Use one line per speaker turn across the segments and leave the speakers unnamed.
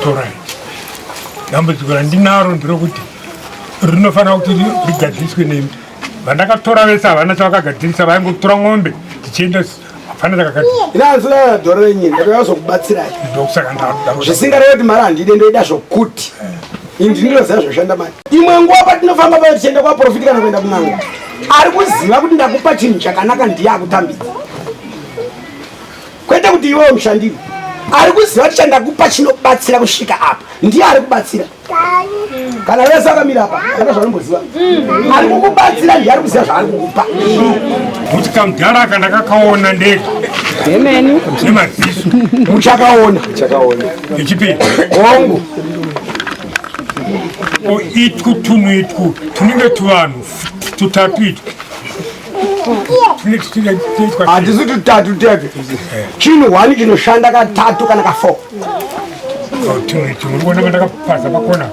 Torai. Dambudziko randinaro nderokuti rinofanira kuti rigadziriswe nemi. Vandakatora vese havana chavakagadzirisa, vaingotora ng'ombe tichienda hapana chakagadzirisa.
Inanzira dhoro renyu ndakauya kuzokubatsirai.
Ndokusaka ndada.
Zvisingarevi kuti mari handide ndoida zvokuti. Ini ndinoziva zvoshanda mari. Imwe nguva patinofamba payo tichienda kwaprofiti kana kuenda kun'anga. Ari kuziva kuti ndakupa chinhu chakanaka ndiye akutambidza. Kwete kuti iwewe mushandiri ari kuziva kuti chandakupa chinobatsira kusvika apa ndiye ari kubatsira. Kana vese akamira apa ana zvaanomboziva. Ari kukubatsira ndiye ari kuziva zvaari kukupa.
Kuti kamudhara aka ndakakaona ndega.
Amen.
Nemaziso.
Muchakaona.
Muchakaona.
Echipiri.
Hongu.
O itwu tunhu itwu tunenge tuvanhu tutatu itwu.
Hatisi tutatu tete. Chinhu hwani chinoshanda katatu kana kafo.
Tunhu itwu muri kuona ndakapaza pakona.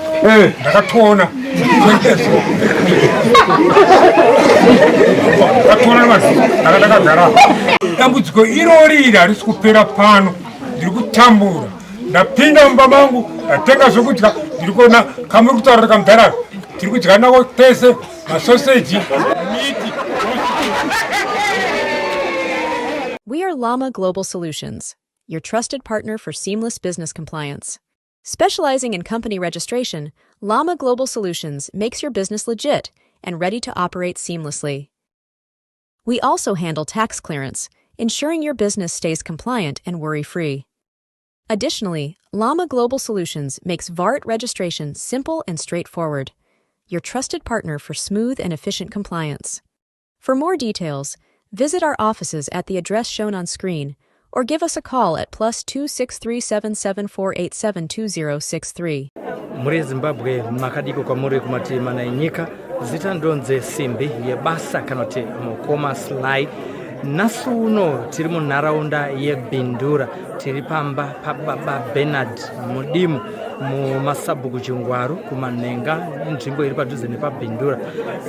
Ndakatoona. Ndakatoona nemaziso ndakadakagara. Dambudziko irori iri harisi kupera pano. Ndiri kutambura. Ndapinda mumba mangu ndatenga zvokudya ndiri kuona kamuri kutaura kamudhara tiri kudya nako tese masoseji miti.
We are Llama Global Solutions, your trusted partner for seamless business compliance. Specializing in company registration, Llama Global Solutions makes your business legit and ready to operate seamlessly. We also handle tax clearance, ensuring your business stays compliant and worry-free. Additionally, Llama Global Solutions makes VART registration simple and straightforward, your trusted partner for smooth and efficient compliance. For more details, visit our offices at the address shown on screen or give us a call at +2637748720063.
Mhuri yeZimbabwe makadiko kwamuri kumativi mana enyika. Zita ndonzi Simbi yebasa kana kuti Mukoma Sly. Nhasi uno tiri munharaunda yeBindura, tiri pamba pababa Bernard Mudimu mumasabhuku Chingwaru kuManhenga, inzvimbo iri padhuze nepaBindura.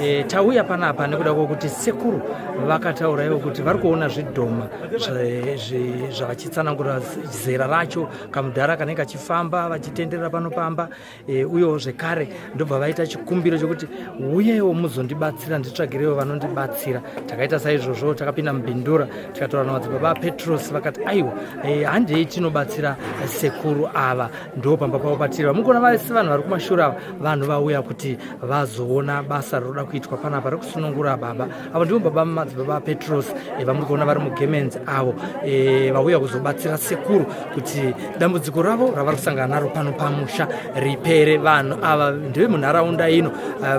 E, tauya panapa nekuda kwokuti sekuru vakataura ivo kuti vari kuona zvidhoma zvavachitsanangura zera racho, kamudhara kanenge kachifamba vachitenderera pano pamba e, uyewo zvekare ndobva vaita chikumbiro chekuti uyewo muzondibatsira nditsvagirewo vanondibatsira. Takaita saizvozvo, takapinda mubindura tikatora namadzibaba aPetros vakati aiwa, e, handei tinobatsira sekuru ava, ndo pamba pavo patiri. Vamukona vese vanhu vari kumashure ava, vanhu vauya kuti vazoona basa rinoda kuitwa panapa rekusunungura baba avo. Ndivo baba madzibaba aPetros e, vamuri kuona vari mugemenzi avo, e, vauya kuzobatsira sekuru kuti dambudziko ravo ravari kusangana naro pano pamusha ripere. Vanhu ava ndevemunharaunda ino,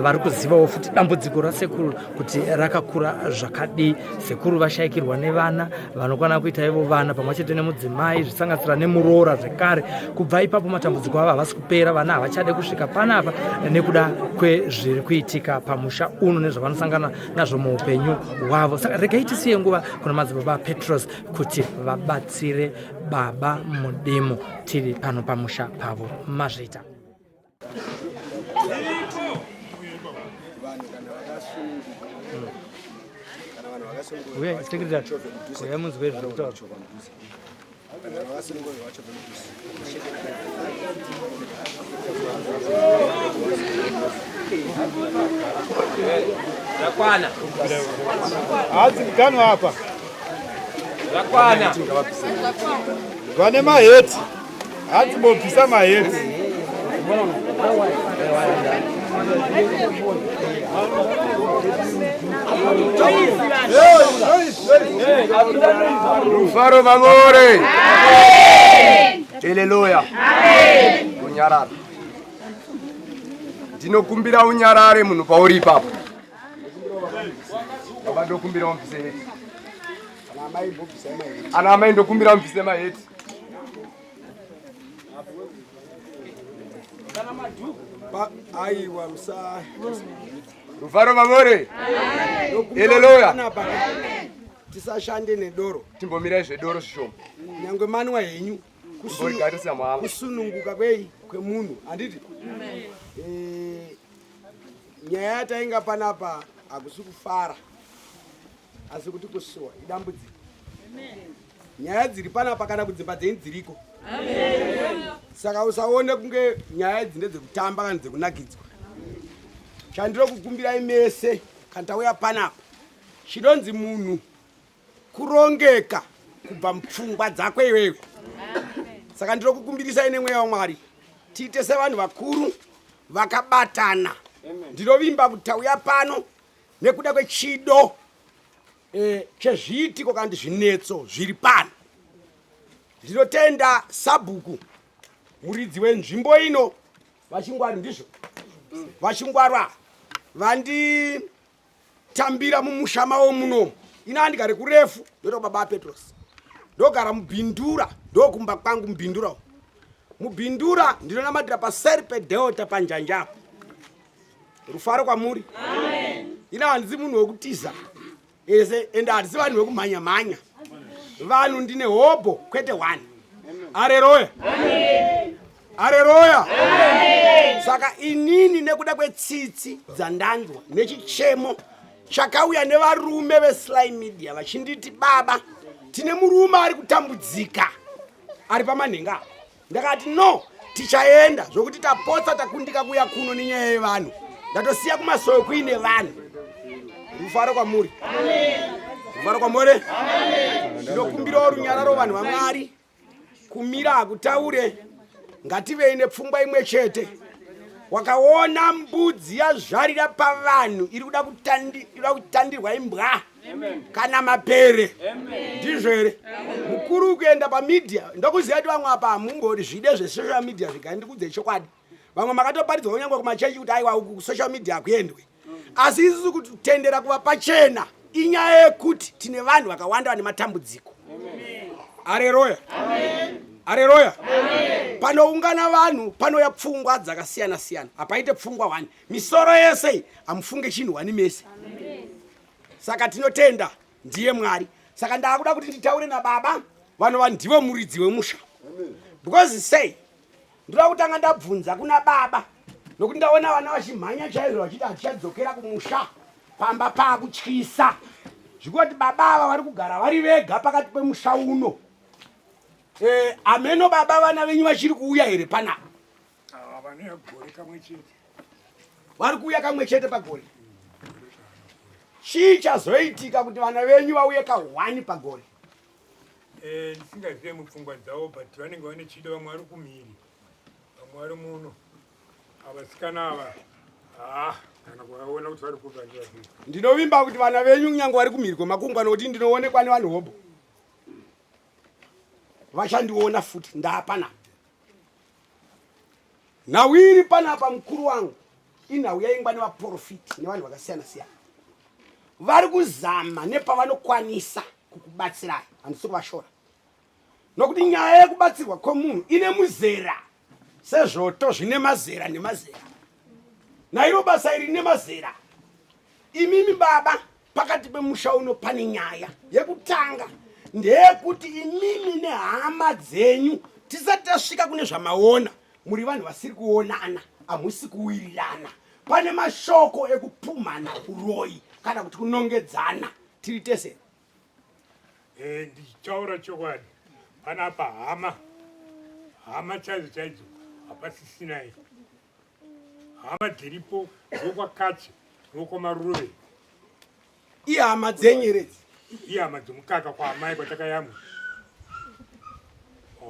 vari kuzivawo futi dambudziko rasekuru kuti rakakura zvakadii. Sekuru vashaikirwa nevana vanokwana kuita ivo vana pamwe chete nemudzimai, zvisanganisira nemuroora zvekare. Kubva ipapo matambudziko avo havasi kupera, vana havachade kusvika panapa nekuda kwezviri kuitika pamusha uno nezvavanosangana nazvo muupenyu hwavo. Saka regai tisiye nguva kuna madzibaba Petros kuti vabatsire baba Mudimu. Tiri pano pamusha pavo. Mazvita. Uye secretary, uye munzwe zviri kutaura.
Zvakwana.
Hanzi muganhu apa.
Zvakwana.
Vane maheti. Hanzi bobvisa maheti.
Rufaro vamore. Haleluya. Unyarara. Ndinokumbira unyarare munhu pauri ipapo. Baba ndokumbira mubvise heti. Ana amai ndokumbira mubvise maheti.
Aiwa musa.
Rufaro vamore. Haleluya.
Tisashande nedoro.
Timbomirai zvedoro zvishoma.
Nyangwe manwa henyu.
Timboigarisa mama.
Kusununguka kwei kwemunhu handiti? Eh, nyaya yatainga panapa hakusi kufara asi kuti kusuwa idambudziko. Nyaya dziri panapa kana kudzimba dzenyu dziriko. Saka usaone kunge nyaya idzi ndedzekutamba kana dzekunakidzwa. Chandinokukumbirai mese kana tauya panapa, chinonzi munhu kurongeka kubva mupfungwa dzako iwewe. Saka ndinokukumbirisai nemweya waMwari tiite sevanhu vakuru vakabatana. Ndinovimba kuti tauya pano nekuda kwechido e, chezviitiko kana kuti zvinetso zviri pano. Ndinotenda sabhuku muridzi wenzvimbo ino VaChingwaru, ndizvo VaChingwaru vanditambira mumusha mavo munomu. Ini handigare kurefu, ndoita baba aPetros, ndogara muBindura, ndokumba kwangu muBindura umu. MuBindura ndinonamatira paseri peDelta panjanja apo. Rufaro kwamuri. Ini handisi munhu wekutiza ese ende hatisi vanhu vekumhanya mhanya. Vanhu ndine hobho kwete one. Areroya, areroya. Saka inini nekuda kwetsitsi dzandanzwa nechichemo chakauya nevarume veSly Media vachinditi, baba, tine murume ari kutambudzika ari pamanhenga apa. Ndakati no, tichaenda zvokuti tapotsa takundika kuya kuno nenyaya yevanhu. Ndatosiya kumasowe kuine vanhu. Rufaro kwamuri, rufaro kwamuri. Ndinokumbirawo runyararo vanhu vaMwari. Kumira hakutaure, ngativei nepfungwa imwe chete. Wakaona mbudzi yazvarira pavanhu iri kuda kutandirwa imbwa kana mapere, ndizvo here? Mukuru kuenda pamedia, ndokuziva kuti vamwe apa hamumbori zvide zvesocial media. Zvigai ndikudze chokwadi, vamwe makatoparidzwa kunyange kumachechi kuti aiwa, uku kusocial media hakuendwe. Asi isusu kutendera kuva pachena inyaya yekuti tine vanhu vakawanda vane matambudziko. Areroya, areroya. Panoungana vanhu panouya pfungwa dzakasiyana siyana, hapaite pfungwa hwani. Misoro yese hamufunge chinhu hwani mese. Saka tinotenda ndiye Mwari. Saka ndakuda kuti nditaure nababa vanova ndivo muridzi wemusha, because sei ndoda kutanga ndabvunza kuna baba, nokuti ndaona vana vachimhanya chaizvo vachiti hatichadzokera kumusha, pamba paakutyisa. Zvikuti baba ava vari kugara vari vega pakati pemusha uno. Ameno baba, vana venyu vachiri kuuya here panapa?
Vanouya gore kamwe chete.
Vari kuuya kamwe chete pagore. Chii chazoitika kuti vana venyu vauye kahwani pagore?
Ndisingazive mupfungwa dzavo, but vanenge vane chido. Vamwe vari kumhiri, vamwe vari muno. Avasikana ava haa, kana kuvaona kuti vari kupi handivazivi.
Ndinovimba kuti vana venyu kunyange vari kumhiri kwemakungwa, nokuti ndinoonekwa nevanhu hobho, vachandiona futi. Ndaapana nhau iri panapa, mukuru wangu, inhau yaingwa nevaprofiti nevanhu vakasiyana siyana vari kuzama nepavanokwanisa kukubatsirai. Handisi kuvashora, nokuti nyaya yekubatsirwa kwemunhu ine muzera, sezvoto zvine mazera nemazera, nairo basa iri rine mazera. Imimi baba, pakati pemusha uno pane nyaya yekutanga, ndeyekuti imimi nehama dzenyu, tisati tasvika kune zvamaona, muri vanhu vasiri kuonana, hamusi kuwirirana. Pane mashoko ekupumhana uroyi kana kuti kunongedzana. Tiri tese.
Ndichitaura chokwadi, panapa hama, hama chaidzo chaidzo hapasisinai. Hama dziripo ndokwakache, ndokwamaruve.
Ihama dzenyeredzi?
Ihama dzomukaka kwaamai kwatakayamwa.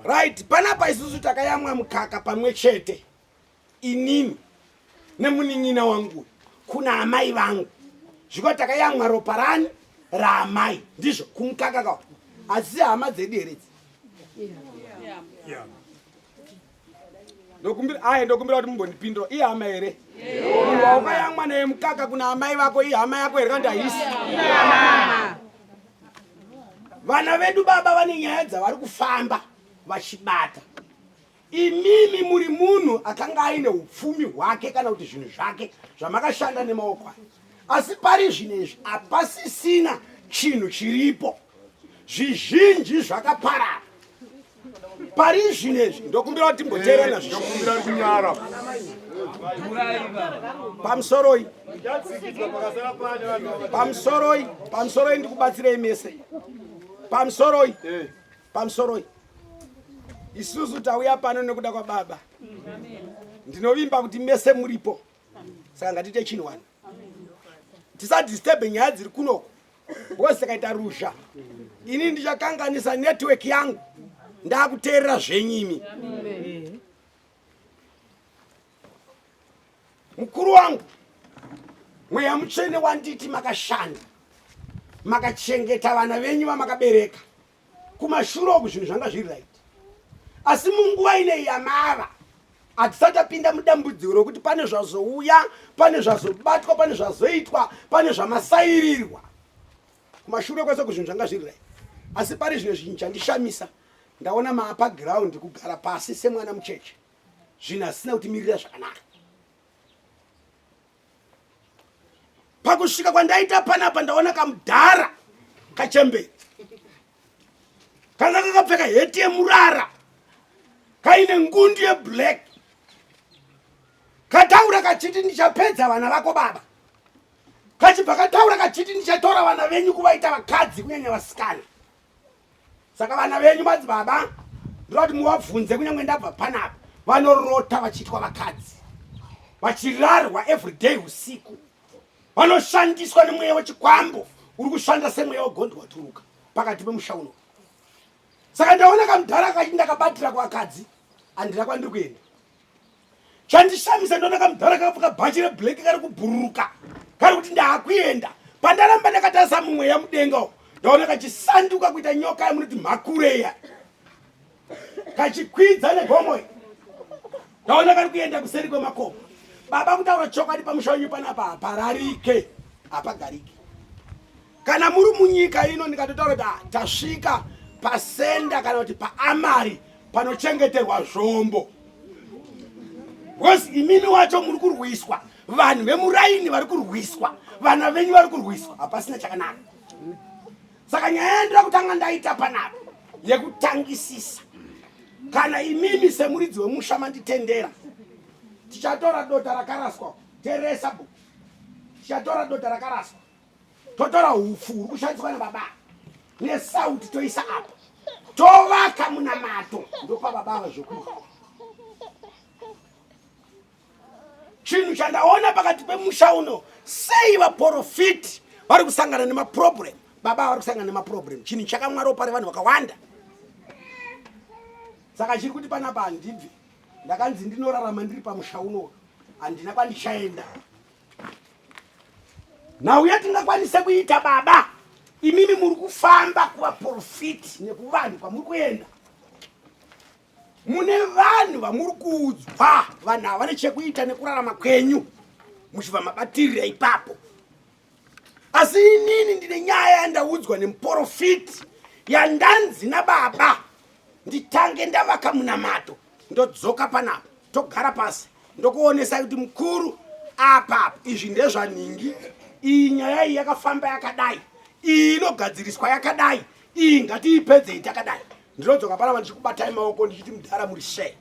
Right, panapa isusu takayamwa mukaka pamwe chete, inini nemunin'ina wangu kuna amai vangu. Zviko takayamwa ropa rani raamai, ndizvo kumukaka kawo. Asi hama dzedu here idzi?
Yeah.
Ndokumbira aye, ndokumbira kuti mumbondipindura. Ihama here munhu waukayamwa naye mukaka kuna amai vako? Ihama yako here kandi haisi? Vana vedu baba vane nyaya dzavari kufamba vachibata. Imimi muri munhu akanga aine upfumi hwake kana kuti zvinhu zvake zvamakashanda nemaoko ake, asi pari zvino izvi hapasisina chinhu chiripo, zvizhinji zvakaparara pari zvino izvi. Ndokumbira kuti timboteerana.
Ndokumbira kunyara.
Pamusoroi, pamusoroi, pamusoroi, ndikubatsirei mese. Pamusoroi, pamusoroi. Isusu tauya pano nekuda kwababa. Ndinovimba kuti mese muripo, saka ngatiite chinhu wani, tisadisturbe nyaya dziri kunoko because tikaita ruzha ini ndichakanganisa network yangu, ndakuteerera zvenyimi. Mukuru wangu, mweya mutsvene wanditi makashanda, makachengeta vana venyu vamakabereka kumashure uku, zvinhu zvanga zviri right, asi munguva inei yamava hatisati tapinda mudambudziko rokuti pane zvazouya, pane zvazobatwa, pane zvazoitwa, pane zvamasairirwa. Kumashure kwese kuzvinhu zvanga zviri right, asi pari zvino zvinhu chandishamisa, ndaona maapa ground kugara pasi semwana mucheche, zvinhu asina kutimirira zvakanaka. Pakusvika kwandaita panapa, ndaona kamudhara kachemberi kanga kakapfeka heti yemurara, kaine ngundu yeblack, kataura kachiti, "Ndichapedza vana vako baba." Kachibva kataura kachiti, "Ndichatora vana venyu kuvaita vakadzi, kunyanya vasikana." Saka vana venyu, madzibaba, ndoda kuti muvabvunze, kunyange ndabva panapa, vanorota vachiitwa vakadzi, vachirarwa everyday usiku, vanoshandiswa nemweya wechikwambo uri kushanda semweya wegondi waturuka pakati pemusha uno. Saka ndaona kamudhara kachi ndakabatira kuvakadzi, handina kwandiri kuenda. Chandishamisa, ndaona kamudhara kakapfeka bhachi reblack kari kubhururuka, kari kuti, "Ndaakuenda." Pandaramba ndakatarisa mumweya mudenga umu, ndaona kachisanduka kuita nyoka yamunoti mhakureya, kachikwidza negomo. Ndaona kari kuenda kuseri kwemakomo. Baba, kutaura chokwadi, pamusha wenyu panapa hapararike, hapagarike. Kana muri munyika ino, ndikatotaura kuti, ah, tasvika pasenda kana kuti paamari panochengeterwa zvombo, because imimi wacho muri kurwiswa, vanhu vemuraini vari kurwiswa, vana venyu vari kurwiswa, hapasina chakanaka. Saka nyaya yandira kutanga ndaita panapa yekutangisisa, kana imimi semuridzi wemusha manditendera, tichatora dota rakaraswa. Teresa bu, tichatora dota rakaraswa, totora upfu huri kushandiswa nababa nesauti, toisa apa, tovaka munamato, ndopa baba ava zvokudya. Chinhu chandaona pakati pemusha uno, sei vaprofiti vari kusangana nemaproblem, baba vari kusangana nemaproblem, chinhu chakamwa ropa revanhu vakawanda. Saka chiri kuti panapa handibvi, ndakanzi ndinorarama ndiri pamusha uno, handina kwandichaenda. Nhau yatingakwanise kuita, baba, imimi muri kufamba kuvaprofiti nekuvanhu kwamuri kuenda, mune vanhu vamuri kuudzwa, vanhu ava vane chekuita nekurarama kwenyu, muchibva mabatirira ipapo. Asi inini ndine nyaya yandaudzwa nemuprofiti, yandanzi nababa nditange ndavaka munamato, ndodzoka panapa, togara pasi, ndokuonesai kuti mukuru, apa izvi ndezvanhingi, iyi nyaya iyi yakafamba yakadai, iyi inogadziriswa yakadai, iyi ngatiipedzei takadai. Ndinodzoka panapa ndichikubatai maoko ndichiti, "Mudhara, muri sei?"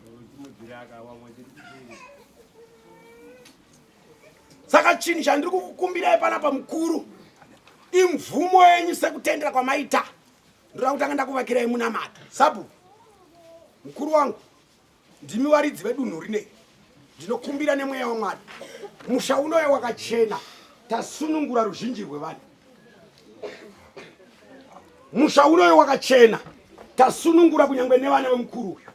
Saka chinhu chandiri kukukumbirai panapa mukuru, imvumo yenyu sekutendera kwamaita, ndoda kutanga ndakuvakirai munamato. Sabu mukuru wangu, ndimi varidzi vedunhu rinei, ndinokumbira nemweya waMwari, musha unoyo wakachena, tasunungura ruzhinji rwevanhu. Musha unoyo wakachena, tasunungura kunyange nevana vemukuru uyu.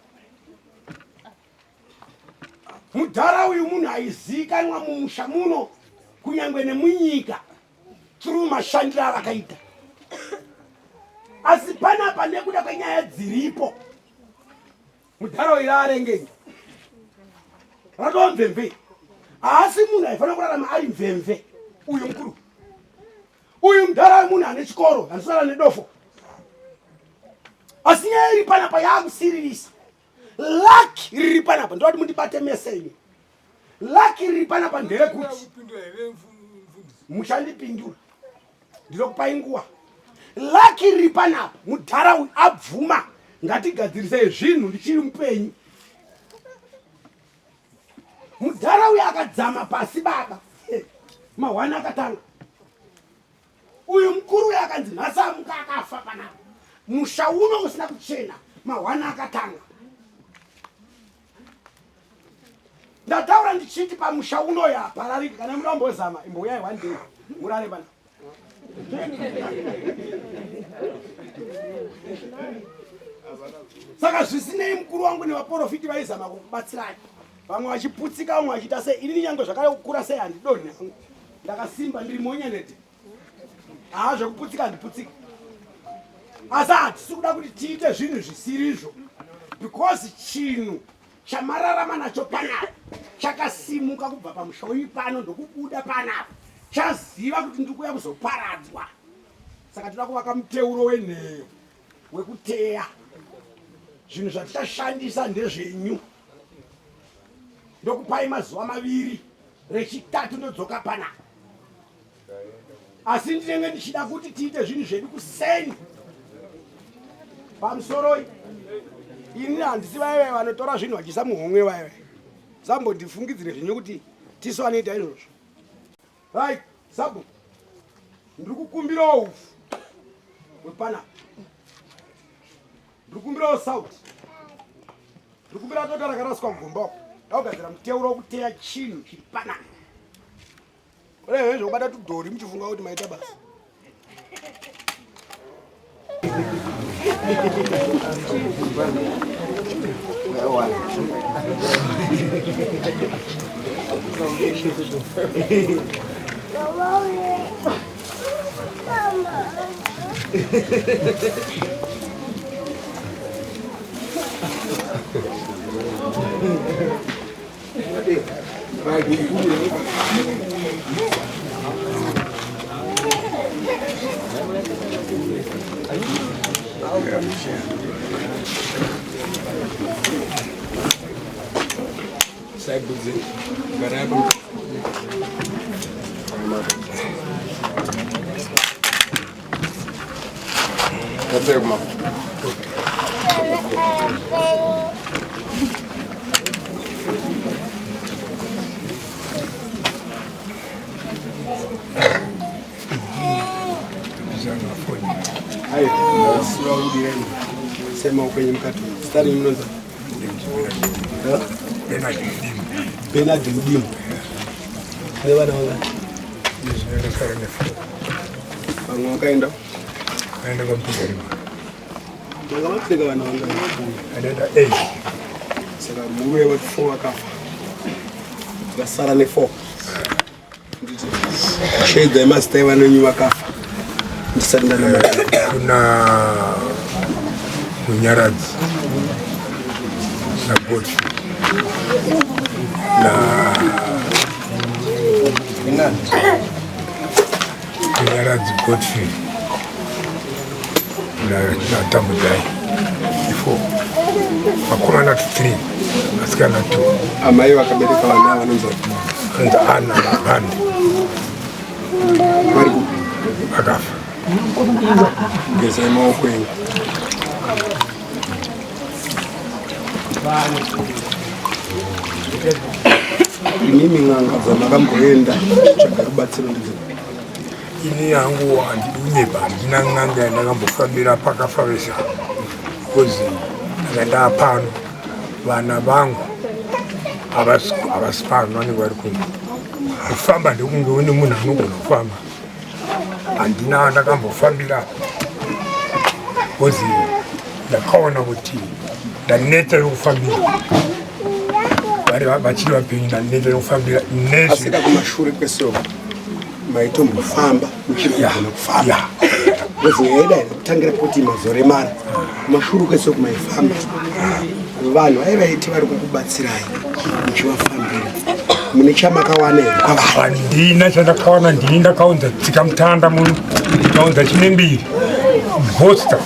Mudhara uyu munhu aizivikanwa mumusha muno, kunyange nemunyika, through mashandiro avakaita. Asi panapa nekuda kwenyaya dziripo, mudhara uyu raarengenge, ratova mvemve. Haasi munhu aifanira kurarama ari mvemve uyu mukuru uyu. Mudhara wemunhu ane chikoro, handisara nedofo. Asi nyaya iri panapa yaakusiririsa, lucky riri panapa, ndoti mundibate mese imi, lucky riri panapa nderekuti muchandipindura, ndinokupai nguva. Lucky riri panapa, mudhara uyu abvuma ngatigadzirisei zvinhu ndichiri mupenyu. Mudhara uyu akadzama pasi baba, mahwani akatanga. Uyu mukuru uyu akanzi nhasi amuka akafa panapa, musha uno usina kuchena, mahwani akatanga. tichiti pamusha unoyo haparariki. Kana muda kumbozama, imbouyai one day murare pana. Saka zvisinei, mukuru wangu nevaprofiti vaizama kukubatsirai, vamwe vachiputsika, vamwe vachiita sei. Inini nyange zvakare kukura sei handidonhi hangu, ndakasimba, ndiri monyanete. Haa, zvekuputsika handiputsiki, asi hatisi kuda kuti tiite zvinhu zvisirizvo, because chinhu chamararama nacho panapa chakasimuka kubva pamusha uyu pano ndokubuda panapa, chaziva kuti ndiri kuuya kuzoparadzwa. Saka toda kuvaka muteuro wenheyo wekuteya. Zvinhu zvatichashandisa ndezvenyu. Ndokupai mazuva 2, rechitatu ndodzoka panapa, asi ndinenge ndichida kuti tiite zvinhu zvedu kuseni. Pamusoroi, ini handisi vaive vanotora zvinhu vachiisa muhomwe. Vaive sambondifungidzire zvenyu kuti tisu vanoita izvozvo. Right, sabu ndiri kukumbirawo ufu hwepanapa, ndiri kukumbirawo sauti, ndiri kukumbira dota rakaraswa mugomba uko. Ndakugadzira muteuro wekuteya chinhu chiri panapa. Kune zvekubata tudhori muchifunga kuti maita basa. Sema upenyu mukati. Zita renyu munonzi? Bernard Mudimu. Nevana vangani? Vamwe vakaenda?
Vaenda kwaMupigarima.
Manga mapfeka vana vangani?
Vanoenda 8.
Saka murume we 4 akafa. Vasara ne 4. Shedza yemazita evana venyu vakafa. Ndisati ndanamata.
Kuna Munyaradzi naGodfrey na Munyaradzi, Godfrey naTambudzai, i4. Vakomana 3, vasikana 2.
Amai vakabereka vana vanonzi?
Anzi Ana naHandi.
Vari kupi?
Vakafa.
Gezai maoko enyu. Imimi, n'anga dzamakamboenda tsvaga rubatsiro ndidzo?
Ini hangu handidi kunyepa, handina n'anga yandakambofambira pakafa vese, because ndanga ndaapano. Vana vangu havasi pano, vanenge vari kunze. Kufamba ndekunge une munhu anogona kufamba. Handina ndakambofambira, because ndakaona kuti ndaneta yokufambira. Vari vachiri vapenyu, ndaneta yokufambira.
Asika kumashure kwesoko maitombofamba, muchiri kugona kufamba? Because nyaya yedu haina kutangira kuti mazoremara. Kumashure kwesoko maifamba, vanhu vaivaiti vari kukubatsirai muchivafambira, mune chamakawana here kwavari?
Handina chandakawana. Ndini ndakaunza tsika mutanda muno, ndikaunza chine mbiri gosta.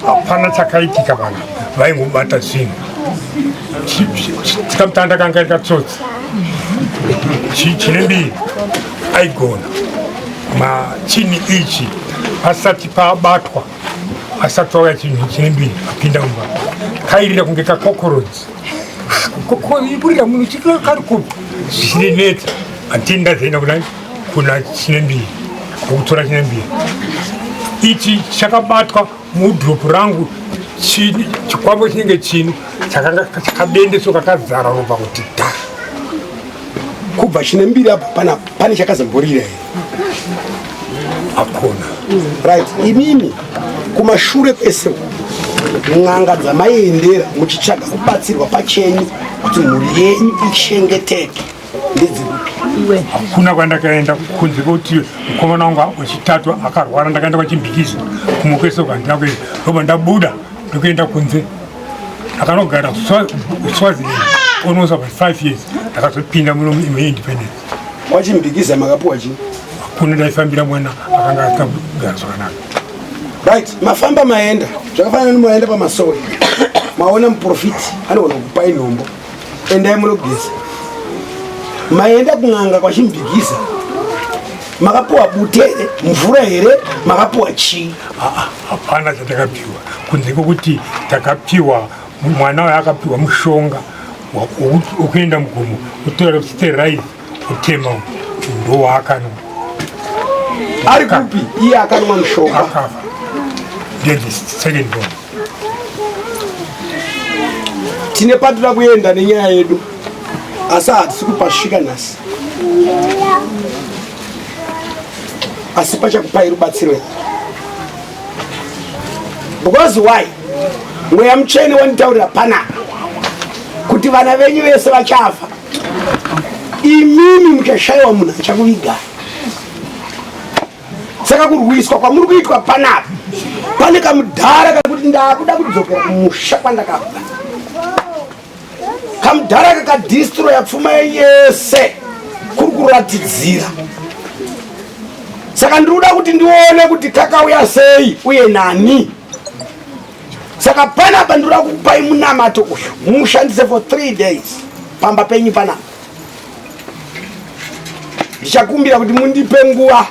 Hapana chakaitika, vanhu vaingobata zvinhu. Tsika mutanda kanga iri katsotsi. Chine mbiri aigona machini ichi pasati pabatwa, asati wauya chinhu chine mbiri apinda mumba, kairira kunge kakokorodzi iburira munhu kari kupi zvichinetsa. Handini ndazoenda kuna chine mbiri okutora chine mbiri ichi chakabatwa mudhuropu rangu. Chikwambo chinenge chino chakanga chakabendeswa, kakazara ropa kuti dha.
Kubva chine mbiri apa pana pane chakazomborira here?
Hakuna.
Right, imimi kumashure kwese n'anga dzamaiendera muchitsvaga kubatsirwa pachenyu kuti mhuri yenyu ichengeteke ndedzekupi?
Hakuna kwandakaenda kunze kwekuti mukomana wangu wechitatu akarwara, ndakaenda kwachimbikiza kumwe kwese kwandina kuenda, ndobva ndabuda ndokuenda kunze, akanogara Swaziland almost about 5 years, ndakazopinda muno muindependence.
Kwachimbikiza makapuwa chii?
Hakuna, ndaifambira mwana akanga asina kugara zvakanaka.
Right, mafamba maenda zvakafanana nemaenda pamasowe, maona muprofiti anogona kukupai nhombo, endai munogeza. Maenda kun'anga kwachimbikiza, makapuwa bute here, mvura here, makapuwa chii?
Hapana chatakapiwa kunze kwekuti takapiwa mwana wayo akapiwa mushonga wokuenda mugomo kutora sterilize kutema, ndowaakanwa.
Ari kupi iye akanwa mushonga?
Akafa, ndiye the second born.
Tine patira kuenda nenyaya yedu, asi hatisi kupasvika nhasi, asi pachakupai rubatsiro. Because why? Mweya Mutsvene wanditaurira panapa kuti vana venyu vese vachafa, imimi muchashayiwa munhu achakuvigai. Saka kurwiswa kwamuri kuitwa panapa, pane kamudhara kakuti ndakuda kudzokera kumusha kwandakabva. Kamudhara kakadhistroya pfuma yese kuri kuratidzira. Saka ndiri kuda kuti ndione kuti kakauya sei uye nani. Saka panapa ndiri kuda kukupai munamato uyu, mushandise for 3 days pamba penyu panapa. Ndichakumbira kuti mundipe nguva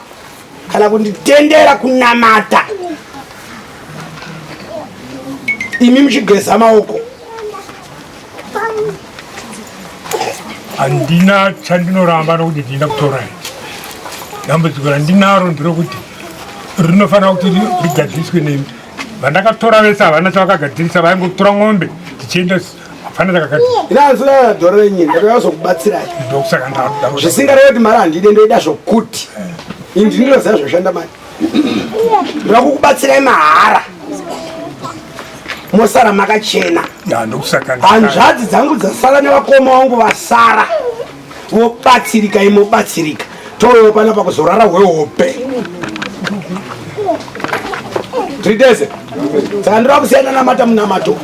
kana kunditendera kunamata imi muchigeza maoko.
Handina chandinoramba nokuti ndinda kutora. Dambudziko randinaro nderekuti rinofanira kuti rigadziriswe nemi. Vandakatora vese havana chavakagadzirisa, vaingotora ng'ombe tichienda, hapana chakagadzirisa.
Inanzira dhoro renyu, ndakauya kuzokubatsirai.
Ndokusaka ndada.
Zvisingarevi kuti mari handide, ndoida zvokuti ini ndinoziva zvoshanda mari. Ndoda kukubatsirai mahara, mosara makachena.
Ya, ndokusaka
Hanzvadzi dzangu dzasara nevakoma vangu vasara vobatsirika, imobatsirika, touyawo panapa kuzorara hwehope tiri tese. Saka ndoda kusiyana namata munamato,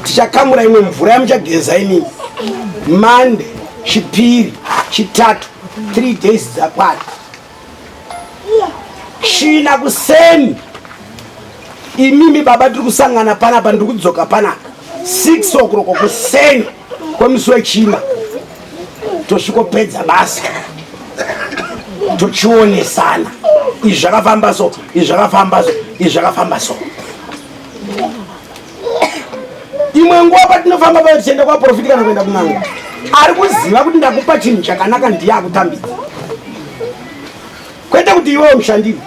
tichakamura imwe mvura yamuchageza imimi Mande, Chipiri, Chitatu, 3 days dzakwana. China kuseni imimi baba tiri kusangana panapa, ndiri kudzoka panapa 6 o'clock kuseni kwemusi wechina, tosvikopedza basa, tochionesana izvi zvakafamba so, izvi zvakafamba so, izvi zvakafamba so. Imwe nguva patinofamba payo tichienda kwaprofiti kana kuenda kun'anga, ari kuziva kuti ndakupa chinhu chakanaka ndiye akutambidza, kwete kuti iwewo mushandiri.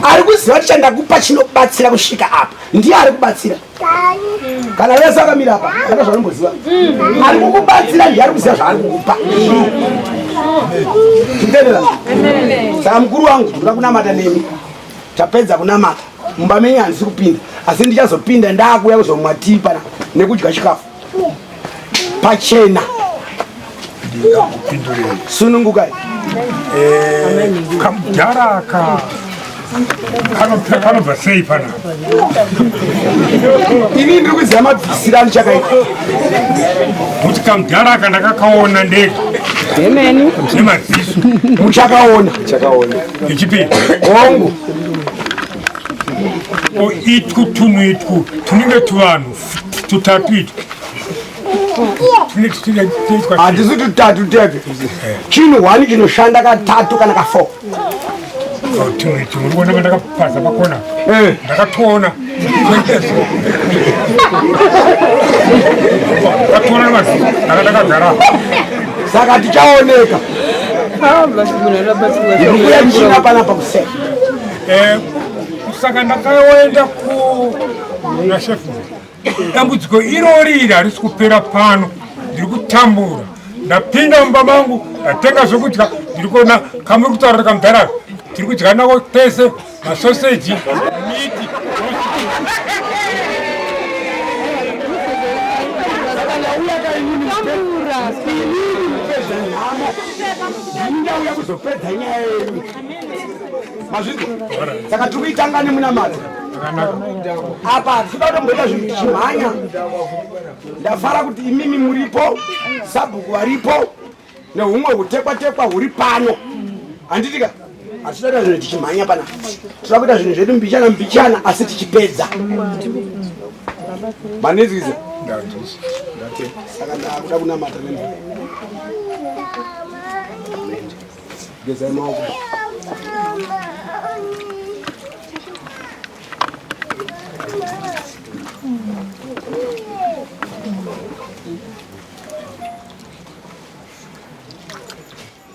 Ari kuziva kuti chandakupa chinobatsira kusvika apa ndiye ari kubatsira. Kana vese akamira apa ana zvavanomboziva, ari kukubatsira ndiye ari kuziva zvaari kukupa. Tikutenderana? Saka mukuru wangu, ndoda kunamata nemi. Tapedza kunamata mumba menyu handisi kupinda, asi ndichazopinda ndaakuuya kuzomwa tii pana nekudya chikafu pachena.
Ndingakupindurei.
Sunungukai.
Kamudhara aka kanobva sei panapa?
Ini ndiri kuziva mabvisiro andichakaita.
Kuti kamudhara aka ndakakaona ndega nemaziso.
Muchakaona.
Echipiri,
Hongu.
O itwu tunhu itwu tunenge tuvanhu tutatu itwu tunenge tunoitwa sei?
Hatisi tutatu tege, chinhu one chinoshanda katatu kana ka4.
Oh, tunhu itwu muri kuona pandakapaza pakona, ndakatoona, ndakatoona nemaziso, ndaka ndakagara.
Saka tichaoneka, ndikuya china panapa kuseka.
Saka ndakaenda ku nashefu. Dambudziko irori iri harisi kupera pano, ndiri kutambura. Ndapinda mumba mangu, ndatenga zvokudya, ndiri kuona kamuri kutaura kamudhara. Tiri kudya nako tese masoseji, miti.
Ndauya kuzopedza nyaya yenyu. Mazvinzwa? Saka tiri kuitanga nemunamato. Apa hatikuda kutomboita zvinhu tichimhanya. Ndafara kuti imimi muripo, sabhuku varipo, nehumwe hutekwa-tekwa huri pano. Handitika? Hatikuda kuita zvinhu tichimhanya pana. Tinoda kuita zvinhu zvedu mbichana mbichana asi tichipedza. Manizwiza? Saka ndakuda kunamata nemvura. Gezai maoko.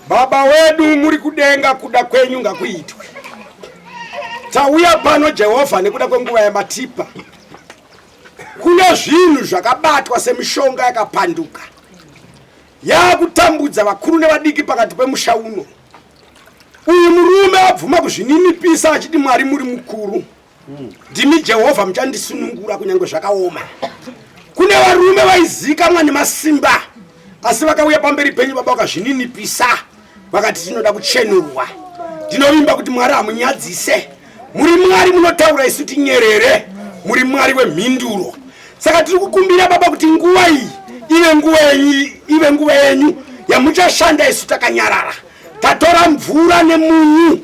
Baba wedu muri kudenga, kuda kwenyu ngakuitwe. Tauya pano Jehovha nekuda kwenguva yamatipa. Kune zvinhu zvakabatwa semishonga yakapanduka yakutambudza vakuru nevadiki pakati pemusha uno. Uyu murume abvuma kuzvininipisa achiti Mwari muri mukuru, ndimi Jehovha muchandisunungura kunyange zvakaoma. Kune varume vaizikamwa nemasimba asi vakauya pamberi penyu baba vakazvininipisa vakati tinoda kuchenurwa. Ndinovimba kuti Mwari hamunyadzise, muri Mwari munotaura isu tinyerere, muri Mwari wemhinduro. Saka tiri kukumbira baba kuti nguva iyi ive nguva yenyu, ive nguva yenyu yamuchashanda isu takanyarara. Tatora mvura nemunyu,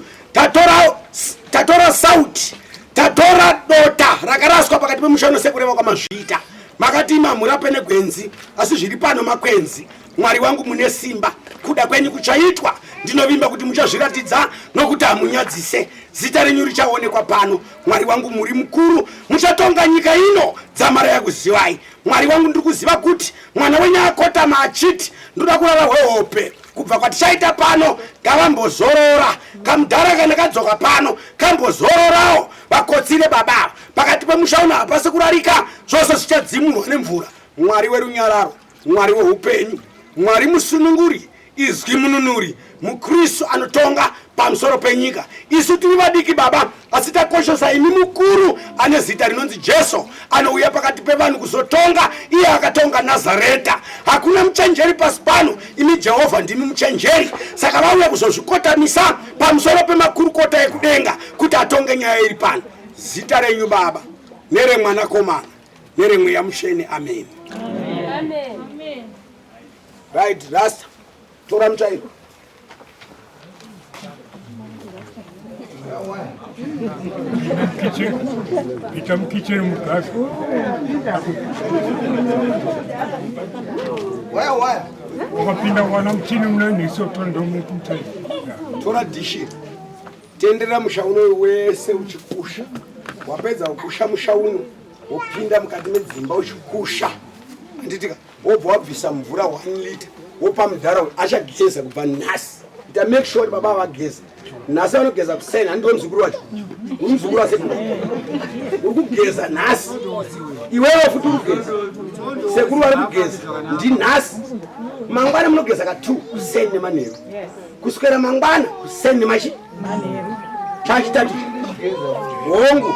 tatora sauti, tatora dota rakaraswa pakati pemushano sekureva kwamazviita. Makati imi hamurape negwenzi, asi zviri pano makwenzi. Mwari wangu mune simba, kuda kwenyu kuchaitwa. Ndinovimba kuti muchazviratidza nokuti hamunyadzise. Zita renyu richaonekwa pano. Mwari wangu muri mukuru, muchatonga nyika ino dzamara yakuzivai. Mwari wangu ndiri kuziva kuti mwana wenyu akotama achiti ndoda kurara hwehope. Kubva kwatichaita pano ngavambozorora. Kamudhara kana kadzoka pano kambozororawo, vakotsire baba ava. Pakati pemusha uno hapasi kurarika, zvose zvichadzimurwa nemvura. Mwari werunyararo, Mwari weupenyu, Mwari musununguri, izwi mununuri, muKristu anotonga pamusoro penyika. Isu tiri vadiki baba, asi takoshesa imi mukuru ane zita rinonzi Jesu, anouya pakati pevanhu kuzotonga. Iye akatonga Nazareta. Hakuna muchenjeri pasi pano, imi Jehovha ndimi muchenjeri. Saka vauya kuzozvikotamisa pamusoro pemakurukota ekudenga kuti atonge nyaya iri pano. Zita renyu baba neremwanakomana neremweya mutsvene, amen. Amen. Amen. Right, Rasta, tora mutsvairo.
Ita mukicheni mugasi.
Waya waya.
Wakapinda wana muchini muna niso tondo mutsvairo.
Tora dishi. Tenderera musha uno wese uchikusha. Wapedza kukusha musha uno, wopinda mukati medzimba uchikusha. Handitika wobva wabvisa mvura 1 liter wopa mudhara uyu achageza kubva nhasi. Ita make sure kuti baba vageza. Nhasi vanogeza kuseni, handiwe muzukuru wacho. Uri muzukuru wasekuru. Uri kugeza nhasi. Iwewe futi uri kugeza. Sekuru vari kugeza. Ndi nhasi. Mangwana munogeza ka 2 kuseni nemanheru. Kuswera mangwana kuseni nemachi chachitatu. Hongu.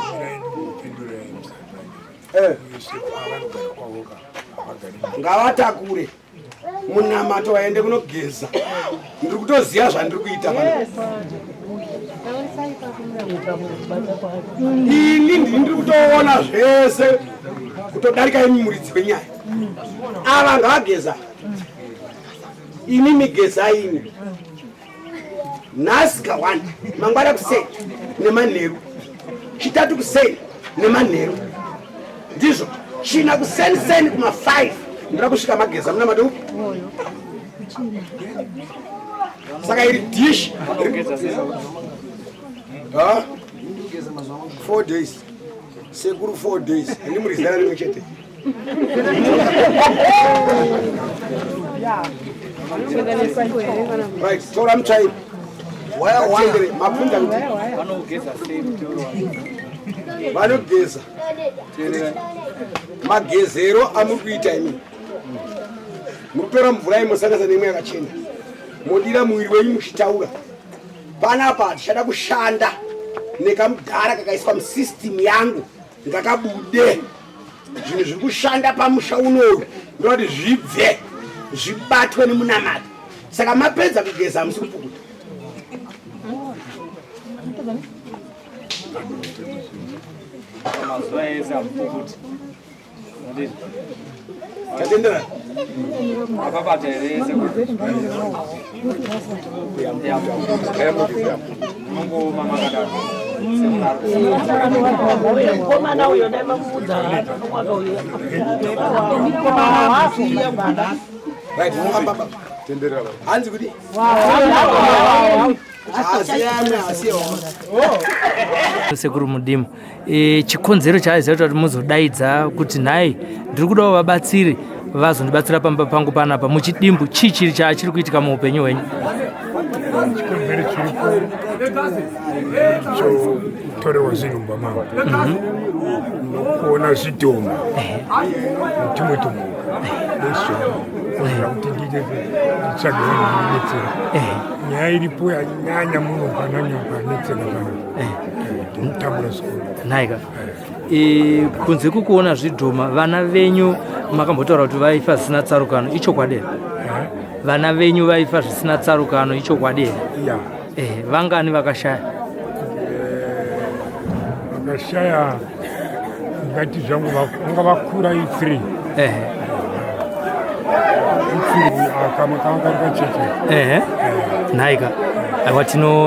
Ngavatakure munamato vaende kunogeza. Ndiri kutoziva zvandiri kuita pano. Ini ndini ndiri kutoona zvese kutodarika imi muridzi wenyaya. Ava ngavageza. Imi migeza ini. Nhasi kawanda, mangwana kuseni nemanheru, chitatu kuseni nemanheru, ndizvo china kuseni seni kuma 5 ndoda kusvika mageza muna madu. Saka iri dish ha 4 days sekuru 4 days handi muri zera rimwe chete. Right, tora mutsvairo. Waya mabvunza kuti vanogeza magezero amuri kuita imi. Munotora mvura imosanganisa neimwe yakachena, modira muviri wenyu muchitaura. Panapa tichada kushanda nekamudhara kakaiswa musystem yangu ngakabude. Zvinhu zviri kushanda pamusha unoyu ndoti zvibve zvibatwe nemunamato. Saka mapedza kugeza hamusi kupukuta.
Mazuva ese hamupukuti.
Tatendera.
Akabata here ese? Munongooma makadaro.
Mukomana uyo dai mamuudza akauya.
Right, baba.
Tenderera.
Hanzi kuti?
Sekuru Mudimu, chikonzero chaaiziva kuti muzodaidza kuti nhai ndiri kudawo vabatsiri vazondibatsira pamba pangu panapa, muchidimbu chii chiri chaachiri kuitika muupenyu hwenyu?
Chikonzero chiripo chokutorewa zvinhu mumba mangu nokuona zvidhoma netumwe tumhuka nezvomba kuti nditsvage vanhu vanobetsera. Nyaya iripo yanyanya muno pananya panetseka pano, ndinotambura zvikuru.
Nhaika, kunze kwekuona zvidhoma, vana venyu makambotaura kuti vaifa zvisina tsarukano, ichokwadi here? Vana venyu vaifa zvisina tsarukano, ichokwadi here?
Ya.
Vangani vakashaya?
Vakashaya ngati zvangu vanga vakura i3. Kamwe kanga kari kacheche.
Ehe, nhaika, aiwa,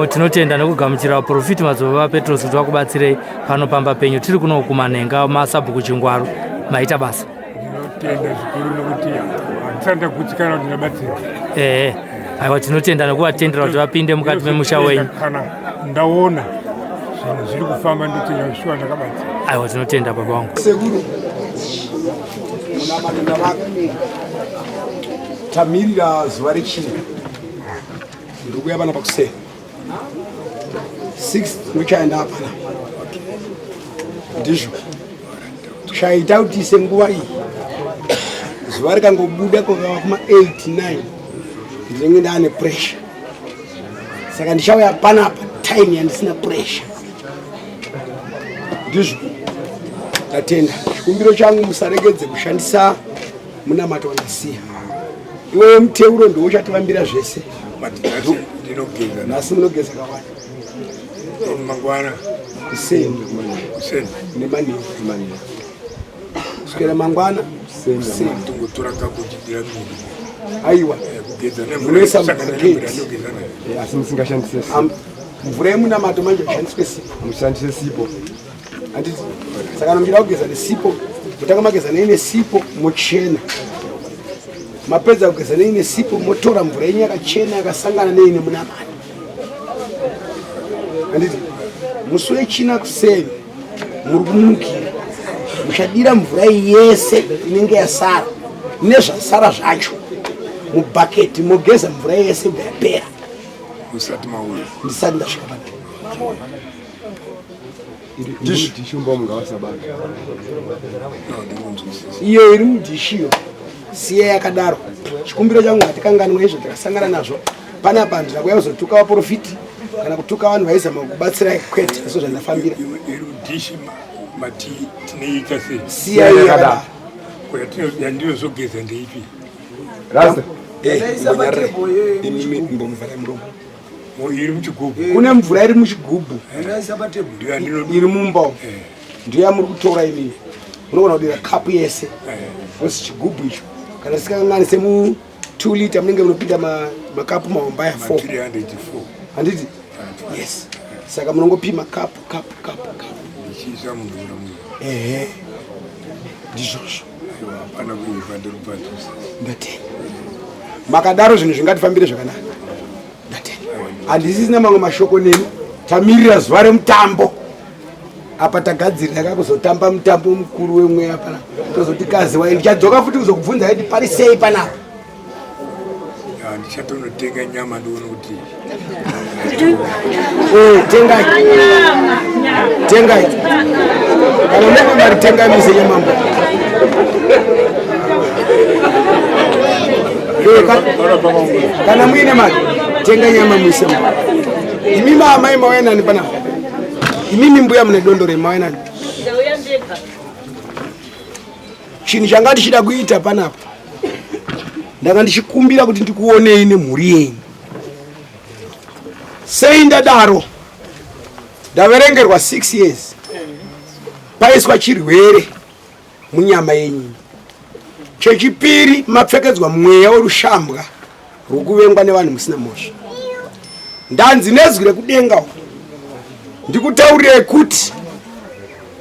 tinotenda nekugamuchira vaprofiti madzibaba vaPetros kuti vakubatsirei pano pamba penyu. Tiri kuno kuManhenga, masabhuku Chingwaru. Maita basa.
Ndinotenda zvikuru nekuti handisati ndagutsikana kuti ndabatsira.
Ehe, aiwa, tinotenda nekuvatendera kuti vapinde mukati memusha wenyu.
Kana ndaona zvinhu zviri kufamba ndotenda, shuwa ndakabatsira.
Aiwa, tinotenda baba vangu.
Sekuru, munamato ndavaka. Tamirira zuva rechina. Ndiri kuuya pana pakuseni 6, ndochaenda apana. Ndizvo chaita kuti senguva iyi zuva rikangobuda kukava kuma 8 9 ndinenge ndaane pressure, saka ndichauya panapa time yandisina pressure. Ndizvo, ndatenda. Chikumbiro changu, musaregedze kushandisa munamato wandasiya iwewe. Muteuro ndiwo uchativambira zvese.
Ndinogeza.
Nhasi munogeza kawanda.
Mangwana.
Kuseni.
Kuseni.
Nemanheru, kuswera mangwana kuseni.
Tingotora kakuchidira miri.
Aiwa.
Kugeza.
Munoisa
nemvura
mubhaketi.
ndogeza nayo.
Asi musingashandise sipo.
Mvura yemunamato manje kushandiswe sipo.
Mushandise sipo.
Handiti? Saka kana muchida kugeza nesipo, mutanga mageza neine sipo, mochena. Mapedza kugeza neine sipo, motora mvura yenyu yakachena yakasangana neine munamato, handiti? Musi wechina kuseni muri kumukira, muchadira mvura yese inenge yasara nezvasara zvacho mubhaketi, mogeza mvura yese kubva yapera.
Usati mauya.
Ndisati ndasvika pana.
Ndishumba mungavasabata.
Iyo iri mudhishiyo siya yakadaro. Chikumbiro changu, hatikanganwa izvo takasangana nazvo panapa. Handina kuya kuzotuka vaprofiti kana kutuka vanhu vaizama kubatsirai, kwete, izvo zvandafambira.
Iri mudhishi mati tinoita sei?
Siya iyo yakadaro.
Yandinozogeza ndeipi?
Rasta.
Mbomuvhara muromo.
Iri muchigubhu.
Kune mvura iri muchigubhu
Ndiyo.
Iri mumba umu ndiyo yamuri kutora imini. Munogona kudira kapu yese osi chigubhu icho, kana tisingakanganise mu 2 liter munenge munopinda makapu mahomba ya 4.
304.
Handiti? Yes, saka munongopima kapu, kapu, kapu, kapu.
Ndichiisa mumvura muno.
Ehe, ndizvozvo.
Aiwa, hapana kuipa, ndiri kupanzwisisa.
Ndatenda. Makadaro zvinhu zvingatifambire zvakanaka. Ndatenda, handisisina mamwe mashoko nemi. Tamirira zuva remutambo apa, tagadzirira kakuzotamba mutambo mukuru wemweya pana. Tozoti kaziwai, ndichadzoka futi kuzokubvunza kuti pari sei panapa.
Ya, ndichatonotenga nyama ndione kuti
Tengai, tengai. Kana mune mari, tengai muise nyamambo. Eh, kana muine mari tenga nyama muise mu imimi amai mauya nani panapa imimi mbuya mune dondo rei mauya nani chinhu changa ndichida kuita panapa ndanga ndichikumbira kuti ndikuonei nemhuri yenyu sei ndadaro ndaverengerwa 6 years paiswa chirwere munyama yenyu chechipiri mapfekedzwa mweya werushambwa rwokuvengwa nevanhu musina mhosva ndanzi nezwi rekudenga uku ndikutaurirei kuti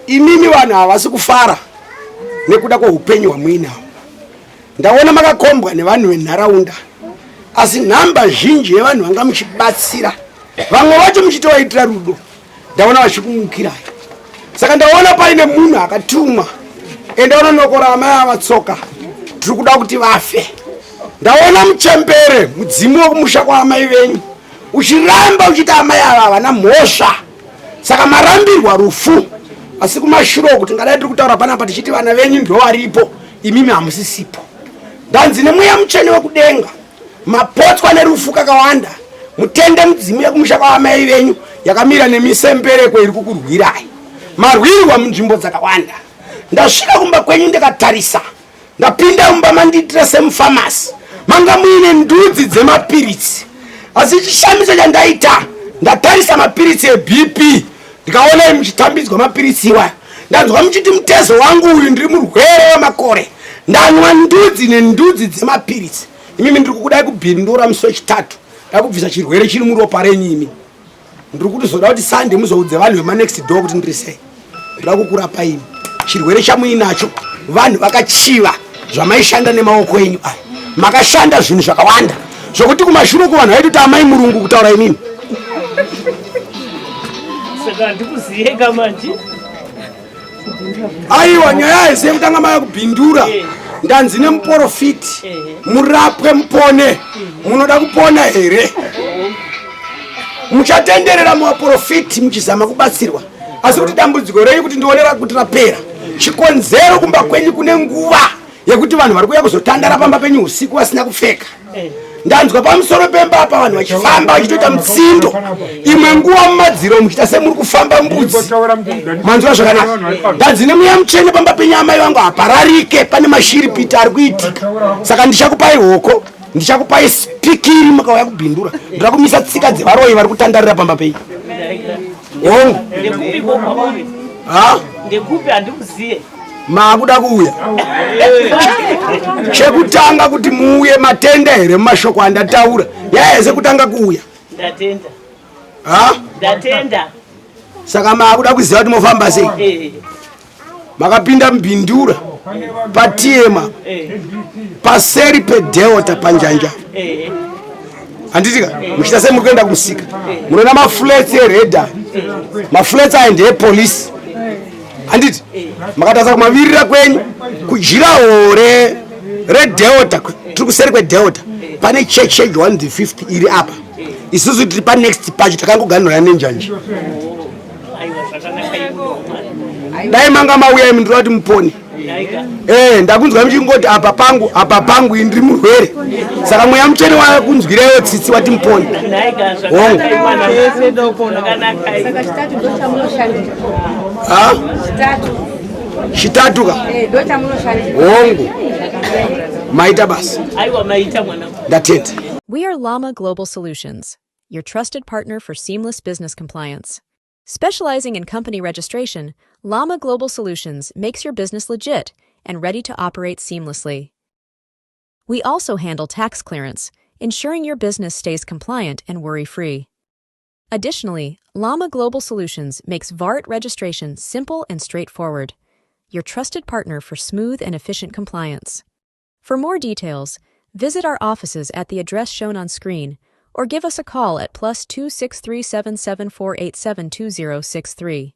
imimi vanhu havasi kufara nekuda kweupenyu hwamuinawo ndaona makakombwa nevanhu venharaunda asi nhamba zhinji yevanhu vanga muchibatsira vamwe vacho muchitovaitira rudo ndaona vachikumukirai saka ndaona paine munhu akatumwa ende unonokora amai ava tsoka tiri kuda kuti vafe ndaona muchembere mudzimu wekumusha kwaamai venyu uchiramba uchiti amai ava havana mhosva saka marambirwa rufu asi kumashure uku tingadai tiri kutaura panapa tichiti vana venyu ndovaripo imimi hamusisipo ndanzi nemweya mutsvene wekudenga mapotswa nerufu kakawanda mutende mudzimu yekumusha kwaamai venyu yakamira nemisembereko iri kukurwirai marwirwa munzvimbo dzakawanda ndasvika kumba kwenyu ndikatarisa ndapinda mumba mandiitira semufamasi manga muine ndudzi dzemapiritsi asi chishamiso chandaita ndatarisa mapiritsi ebp ndikaona muchitambidzwa mapiritsi iwaya ndanzwa muchiti mutezo wangu uyu ndiri murwere wemakore ndanwa ndudzi nendudzi dzemapiritsi imimi ndiri kukudai kubhindura musi wechitatu ndakubvisa chirwere chiri muropa renyu imi ndiri kutozoda kuti sande muzoudze vanhu vemanext door kuti ndiri sei ndoda kukurapa imi chirwere chamuinacho vanhu vakachiva zvamaishanda nemaoko enyu aya makashanda zvinhu zvakawanda zvokuti kumashure uku vanhu vaitoti amai murungu kutaura imimi
saka handikuziyeka manje
aiwa nyaya haisi yekutanga maya kubhindura eh. ndanzi nemuporofiti eh. murapwe mupone munoda kupona here muchatenderera muvaporofiti muchizama kubatsirwa asi kuti dambudziko renyu kuti ndionera kuti rapera chikonzero kumba kwenyu kune nguva yekuti vanhu vari kuuya kuzotandara pamba penyu usiku vasina kupfeka eh. ndanzwa pamusoro pemba apa vanhu vachifamba vachitoita mutsindo imwe nguva mumadziro muchiita semuri kufamba mbudzi manzwa zvakanaka ndanzi nemweya mutsvene pamba penyu amai vangu hapararike pane mashiripiti ari kuitika saka ndichakupai hoko ndichakupai spikiri mukauya kubhindura ndoda kumisa tsika dzevaroyi vari kutandarira pamba penyu hongu
ndekupi handikuziye
maakuda kuuya chekutanga kuti muuye matenda here mumashoko andataura yaya sekutanga kuuya
ndatenda
ha
ndatenda
saka maakuda kuziva kuti mofamba sei
eh.
makapinda mubhindura patiema
eh.
paseri pedelta panjanja
eh.
handitika muchiita sei muri kuenda kumusika munoona maflats ereda maflats aya ndeepolisi handiti makatarisa kumavirira kwenyu kujirawo redelta tiri kuseri kwedelta pane church yejohn the fifth iri apa isusu tiri panext pacho takangoganhura nenjanji dai manga mauya imi ndinoda kuti mupone Eh, ndakunzwa muchingoti apa pangu apa pangu ini ndiri murwere saka mweya mutsvene wakunzwirewo tsitsi wati mupone hongu chitatu ka
eh,
hongu maita basa ndatenda
We are Llama Global Solutions, your trusted partner for seamless business compliance. Specializing in company registration, Llama Global Solutions makes your business legit and ready to operate seamlessly. We also handle tax clearance, ensuring your business stays compliant and worry free. Additionally, Llama Global Solutions makes VART registration simple and straightforward, your trusted partner for smooth and efficient compliance. For more details, visit our offices at the address shown on screen or give us a call at plus 263 774 872063.